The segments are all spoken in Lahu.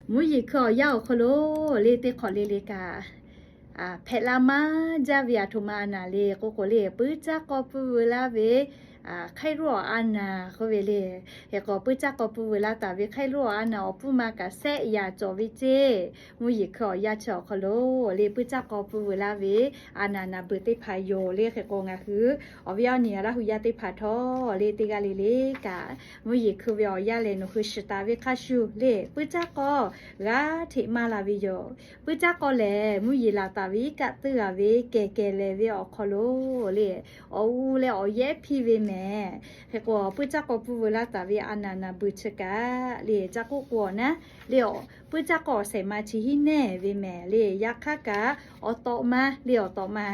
Mvuhˇ yeˬ hkui awˬ yanˇ awˬ hk'aw lo le teˇ hk'awꞈ le le kaꞈ hpehꞈ la maˇ jaˇ ve aˬ htoꞈ ma a naˍ le k'oˆ k'o le, puiˉ caˇ k'aw pui veu laˇ ve hk'e ruˇ awˬ a naˍ k'oˆ ve le. Hk'e k'o puiˉ caˇ k'aw pui veu la taˍ ve hk'e ruˇ awˬ a naˍ awˬ pfuhˇ ma kaꞈ sehˆ yaꞈ cawˬ ve ceˇ. Mvuhˇ yeˬ hkui awˬ yanˇ chi awˬ hk'aw lo le puiˉ caˇ k'aw pui veu laˇ ve a naˍ naˍ beuˬ teˇ hpaˍ yoˬ le. Hk'e k'o ngaˬ hui awˬ viˉ awˬ nyi Laˇ hu yaˇ teˇ hpaˍ htawˇ le teˇ g'aˇ le le kaꞈ mvuhˇ yeˬ hkui ve awˬ yanˇ lehˬ nawˬ hui shiˍ taˍ ve hk'a shuˍ le puiˉ caˇ k'aw g'aˇ hteꞈ maˇ la ve yoˬ. Puiˉ caˇ k'aw lehˬ mvuhˇ yeˬ laˬ taˍ ve iˉ kaˆ teˇ g'aˇ ve kehˬ kehˬ lehˬ ve awˬ hk'aw lo le awˬ u leh awˬ yehˉ hpiˇ ve mehˍ. Hk'e k'o puiˉ caˇ k'aw pui veu laˇ taˍ ve a naˍ naˍ beuˬ chi kaꞈ le caˇ k'oˆ k'o naˉ le puiˉ caˇ k'aw awˬ sehˍ ma chi hiˉ nehˇ ve mehˍ le. Yaꞈ hk'aˇ kaꞈ awˬ tawꞈ ma le awˬ tawꞈ ma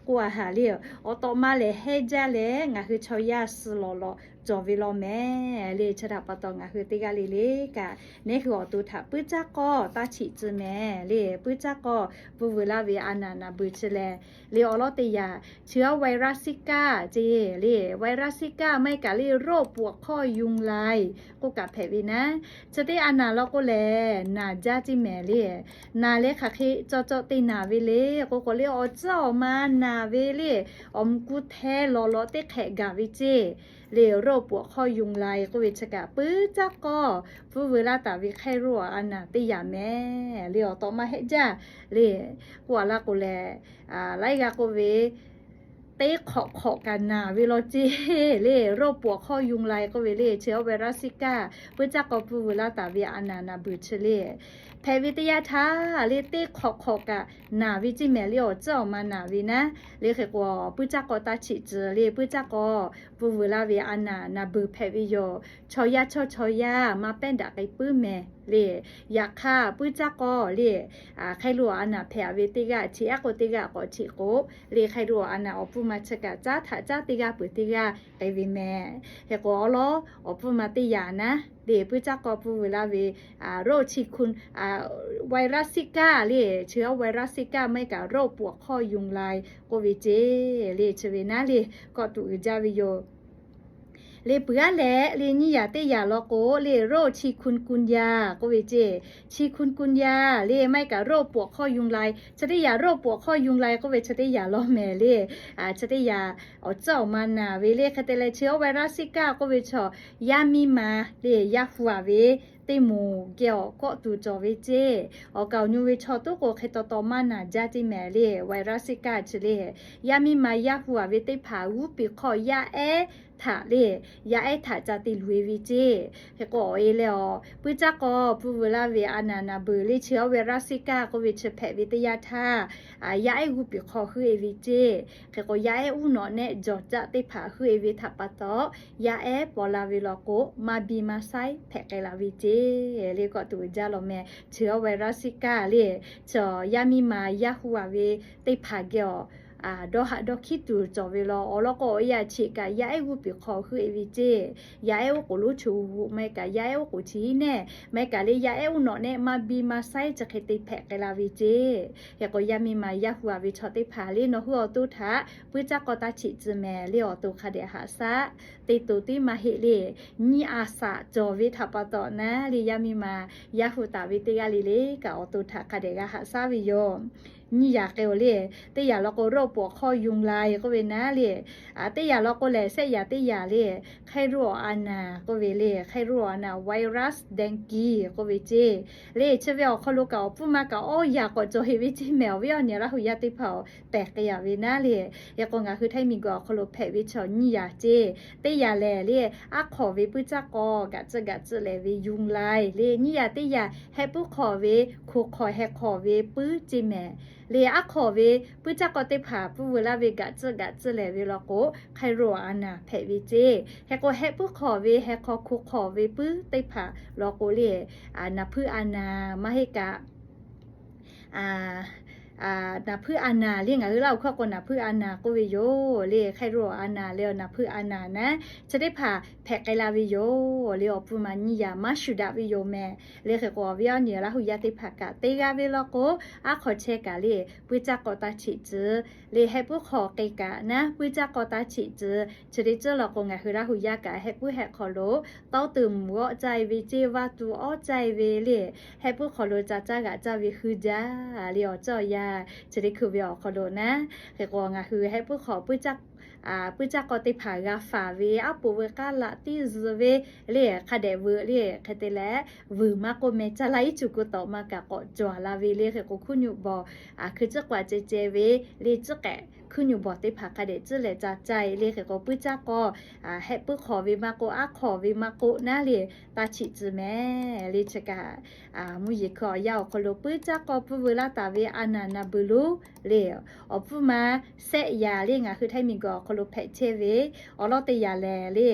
k'oˆ a haˍ le awˬ tawꞈ ma lehˬ hehnˇ jaˇ leh ngaˬ hui chaw yaˇ suh lawꞈ lawꞈ cawˬ ve law mehˍ le. Chi htaꞈ pa taw ngaˬ hui teˇ g'aˇ le le kaꞈ neˉ hui awˬ to htaꞈ puiˉ caˇ k'aw taˇ chiꞈ tcuh mehˍ le. Puiˉ caˇ k'aw pui veu laˇ ve a naˍ naˍ beuˬ chi lehˬ le awˬ lawˉ teˇ yanˇ chi virus Zika ceˇ le virus Zika maˇ heˆ kaꞈ le โรคปวดข้อยุงลาย k'oˆ kaꞈ hpehꞈ ve naˉ. Chi teˇ a naˍ law k'o lehˬ naˍ jaˇ ceˇ mehˍ le. Naˍ leh hk'aˬ hk'e cawˬ cawˬ te naˍ ve le k'o k'o le awˬ tcuhˉ awˬ ma naˍ ve le awˬ mvuh kuˇ hteˇ lawꞈ lawꞈ teˇ hk'ehꞈ gaˬ ve ceˇ le โรคปวดข้อยุงลาย k'oˆ ve chi kaꞈ puiˉ caˇ k'aw pui veu laˇ taˍ ve hk'e ruˇ awˬ a naˍ teˇ yanˇ mehˍ le. Awˬ tawꞈ ma hehnˇ jaˇ le k'oˆ a laˇ k'o lehˬ laiˉ g'aˇ k'oˆ ve teˇ hk'awꞈ hk'awꞈ kaꞈ naˍ ve law ceˇ le โรคปวดข้อยุงลาย k'oˆ ve le chi virus Zika puiˉ caˇ k'aw pui veu laˇ taˍ ve a naˍ naˍ beuˬ chi le hpehꞈ ve teˇ yanˇ htaˇ le teˇ hk'awꞈ hk'awꞈ kaꞈ naˍ ve ceˇ mehˍ le awˬ tcuhˉ awˬ ma naˍ ve naˉ le. Hk'e k'o puiˉ caˇ k'aw taˇ chiꞈ tcuh le puiˉ caˇ k'aw pui veu laˇ ve a naˍ naˍ beuˬ hpehꞈ ve yoˬ. Chaw yaˇ chaw chaw yaˇ maˇ pehˉ daꞈ k'ai puiˉ mehˍ le. Yaꞈ hk'aˇ puiˉ caˇ k'aw le hk'e ruˇ awˬ a naˍ hpehꞈ ve teˇ g'aˇ chi aˉ k'o teˇ g'aˇ k'awꞈ chiꞈ k'o le hk'e ruˇ awˬ a naˍ awˬ pfuhˇ ma chi kaꞈ caˉ htaꞈ caˉ teˇ g'aˇ peuˬ teˇ g'aˇ k'ai ve mehˍ. Hk'e k'o awˬ lawˉ awˬ pfuhˇ ma teˇ yanˇ naˉ le puiˉ caˇ k'aw pui veu laˇ ve โรค chi virus Zika le chi virus Zika maˇ heˆ kaꞈ โรคปวดข้อยุงลาย k'oˆ ve ceˇ le chi ve naˉ le kawˆ tuˬ uiˍ jaˇ ve yoˬ. Le peuˬ aˉ leh le nyiˇ yanˇ teˇ yanˇ law k'o le โรค chikungunya k'oˆ ve ceˇ. Chikungunya le maˇ heˆ kaꞈ โรคปวดข้อยุงลาย chi teˇ yanˇ โรคปวดข้อยุงลาย k'oˆ ve chi teˇ yanˇ law mehˍ le. Chi teˇ yanˇ awˬ tcuhˉ awˬ ma naˍ ve le hk'e te leh chi virus Zika k'oˆ ve chaw yaˇ miˇ ma le yaˇ hu a ve teˇ moˍ geh awˬ kawˆ tuˬ cawˬ ve ceˇ. Awˬ kaˍ awˬ nyu ve chaw toˉ k'o hk'e taw taw maˇ naˍ jaˇ ceˇ mehˍ le virus Zika chi le. Yaˇ miˇ ma yaˇ hu a ve teˇ hpaˍ g'uˇ piˍ hk'aw yaˇ ehˉ htaꞈ le yaˇ ehˉ htaꞈ ca te luˬ e ve ceˇ. Hk'e k'o awˬ e leh awˬ puiˉ caˇ k'aw pui veu laˇ ve a naˍ naˍ beuˬ le chi virus Zika k'oˆ ve chi hpehꞈ ve teˇ yanˇ htaˇ yaˇ ehˉ g'uˇ piˍ hk'aw heuˆ e ve ceˇ. Hk'e k'o yaˇ ehˉ uˉ nawꞈ nehˆ jawˬ caˆ teˇ hpaˍ heuˆ e ve htaꞈ pa taw yaˇ ehˉ paw la ve law k'o maˇ biˇ maˇ saiˉ hpehꞈ k'ai la ve ceˇ le kawˆ tuˬ uiˍ jaˇ law mehˍ. Chi virus Zika le chi yaˇ miˇ ma yaˇ hu a ve teˇ hpaˍ geh awˬ dawˇ haꞈ dawˇ hkiˉ tuˬ cawˬ ve law. Awˬ lawn k'o awˬ e a cheꞈ kaꞈ yaˇ ehˉ g'uˇ piˍ hk'aw heuˆ e ve ceˇ. Yaˇ ehˉ oˉ k'oˍ lonˉ choˬ g'uˬ maˇ heˆ kaꞈ yaˇ ehˉ oˉ k'oˍ chi hiˉ nehˇ maˇ heˆ kaꞈ le yaˇ ehˉ uˉ nawꞈ nehˆ maˇ biˇ maˇ saiˉ chi hk'e te hpehꞈ k'ai la ve ceˇ. Hk'e k'o yaˇ miˇ ma yaˇ hu a ve chaw teˇ hpaˍ le nawˬ hui awˬ to htaꞈ puiˉ caˇ k'aw taˇ chiꞈ tcuh mehˍ le awˬ to hk'a dehꞈ haꞈ shaˉ teˇ to tiˉ maˇ heˆ le. Nyiˇ a shaꞈ cawˬ ve htaꞈ pa taw naˉ le yaˇ miˇ ma yaˇ hu taˍ ve teˇ g'aˇ le le kaꞈ awˬ to htaꞈ hk'a dehꞈ g'a haꞈ shaˉ ve yoˬ. Nyiˇ yanˇ k'e oˬ le teˇ yanˇ law k'o โรคปวดข้อยุงลาย k'oˆ ve naˉ le teˇ yanˇ law k'o lehˬ sehˆ yanˇ teˇ yanˇ le hk'e ruˇ awˬ a naˍ k'oˆ ve le hk'e ruˇ awˬ a naˍ virus dengue k'oˆ ve ceˇ. Le chi ve awˬ hk'aw lo kaꞈ awˬ pfuhˇ ma kaꞈ awˇ yanˇ k'awꞈ cawˬ heˍ ve ceˇ mehˍ awˬ viˉ awˬ nyi Laˇ hu yaˇ teˇ hpaˍ-oˬ, pehˬ k'ai a ve naˉ le. Hk'e k'o ngaˬ hui Htaiˇ miˬguiˬ awˬ hk'aw lo hpehꞈ ve chaw nyiˇ yanˇ ceˇ. Teˇ yanˇ lehˬ le aˉ hk'awꞈ ve puiˉ caˇ k'aw gaꞈ tcuhˆ gaꞈ tcuhˆ lehˬ ve ยุงลาย le. Nyiˇ yanˇ teˇ yanˇ heh puiˉ hk'awꞈ ve hkoˍ hk'awꞈ heh hk'awꞈ ve puiˉ ceˇ mehˍ le. Aˉ hk'awꞈ ve puiˉ caˇ k'aw teˇ hpaˍ pfuhˇ veu laˇ ve gaꞈ tcuhˆ gaꞈ tcuhˆ lehˬ ve law k'o hk'e ruˇ awˬ a naˍ hpehꞈ ve ceˇ. Hk'e k'o heh puiˉ hk'awꞈ ve heh hk'aw hkoˍ hk'awꞈ ve puiˉ teˇ hpaˍ law k'o le naˍ hpuiˇ a naˍ maˇ heˆ kaꞈ naˍ hpuiˇ a naˍ le, ngaˬ hui Laˇ huˍ hkawˇ k'o naˍ hpuiˇ a naˍ k'oˆ ve yoˬ le. Hk'e ro a naˍ le, naˍ hpuiˇ a naˍ naˉ chi teˇ hpaˍ hpehꞈ k'ai la ve yoˬ le. Awˬ pfuhˇ ma nyiˇ yaꞈ maˇ shuˍ daꞈ ve yoˬ mehˍ le. Hk'e k'o awˬ viˉ awˬ nyi Laˇ huˍ yaˇ teˇ hpaˍ kaꞈ teˇ g'aˇ ve law k'o, aˉ hk'aw chehˇ kaꞈ le, puiˇ caˇ k'aw taˇ cheꞈ tcuh le. Heh puiˉ hk'aw k'ai kaꞈ naˉ puiˇ caˇ k'aw taˇ cheꞈ tcuh. Chi teˇ ceuˬ law k'o ngaˬ hui Laˇ huˍ yaˇ kaꞈ heh puiˉ heh hk'aw lo tawˇ tuˬ mvuhˬ awˉ caˇ e ve ceˇ, vaˇ tu awˉ caˇ e ve le, heh puiˉ hk'aw lo ca caˇ g'aꞈ caˇ ve hui jaˇ le. Awˬ cawˇ yaˇ chi teˇ hkui ve awˬ hk'aw lo naˉ, hk'e k'o ngaˬ hui heh puiˉ hk'aw puiˇ caˇ k'aw teˇ hpaˍ g'a faˍ ve, aˉ poꞈ ve k'aˉ laꞈ tiˇ zuhˬ ve le, hk'a dehꞈ veuꞈ le, hk'e te leh vuiˬ maˇ k'oˆ meh, ca la iˉ cuˬ ku tawꞈ ma kaꞈ k'awꞈ cawˬ la ve le. Hk'e k'o hkuiˉ nuˆ bawˬ hkui tcuhˉ k'aꞈ ceh ceh ve le, tcuhˉ k'ehꞈ hkuiˉ nuˆ bawˬ teˇ hpaˍ hk'a dehꞈ tcuhˉ leh ca caˇ e le. Hk'e k'o puiˇ caˇ k'aw heh puiˉ hk'aw ve maˇ k'oˆ, aˉ hk'aw ve maˇ k'oˆ naˉ le, taˇ cheꞈ tcuh mehˍ le. Chi kaꞈ mvuhˇ yeˬ hkui awˬ yanˇ awˬ hk'aw lo puiˇ caˇ k'aw pfuhˇ veu laˇ taˍ ve a naˍ naˍ buiˬ loˉ le, awˬ pfuhˇ ma sehˆ yaꞈ le, ngaˬ hui Htaiˇ miˬguiˬ awˬ hk'aw lo hpehꞈ chehˇ ve awˬ lawn teˇ yaꞈ lehˬ le,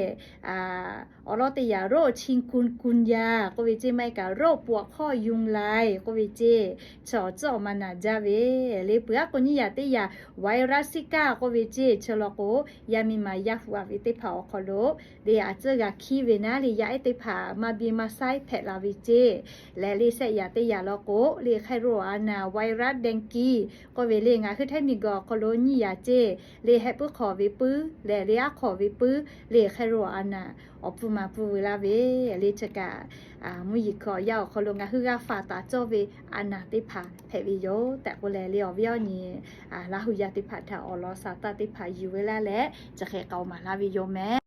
awˬ lawn teˇ yaꞈ โรคชินกูนกูนยา k'oˆ ve ceˇ, maˇ heˆ kaꞈ โรคปวดข้อยุงลาย k'oˆ ve ceˇ, chi awˬ tcuhˉ awˬ ma naˍ jaˇ ve le. Peuˬ aˉ k'o nyiˇ yaꞈ teˇ yaꞈ virus Zika k'oˆ ve ceˇ, chi law k'o yaˇ miˇ ma yaˇ hu a ve teˇ hpaˍ awˬ hk'aw lo le, a tcuhˉ g'a hkiˇ ve naˉ le, yaˇ ehˉ teˇ hpaˍ maˇ biˇ maˇ saiˉ hpehꞈ la ve ceˇ. Leh le sehˆ yaꞈ teˇ yaꞈ law k'o le, hk'e ro a naˍ virus dengue k'oˆ ve le, ngaˬ hui Htaiˇ miˬguiˬ awˬ hk'aw lo nyiˇ yaꞈ ceˇ le, heh puiˉ hk'aw ve puiˉ leh le aˉ hk'aw ve puiˉ le, hk'e ro a naˍ awˬ pfuhˇ ma pfuhˇ veu laˇ ve le. Chi kaꞈ mvuhˇ yeˬ hkui awˬ yanˇ awˬ hk'aw lo ngaˬ hui g'a faˍ taˍ cawˇ ve a naˍ teˇ hpaˍ hpehꞈ ve yoˬ tehꞈ k'oˆ leh le, awˬ viˉ awˬ nyi Laˇ huˍ yaˇ teˇ hpaˍ htaꞈ awˬ lawn saˍ taˇ teˇ hpaˍ yuˬ ve laˇ leh, chi hk'e k'aoˍ maˍ laˇ ve yoˬ mehˍ.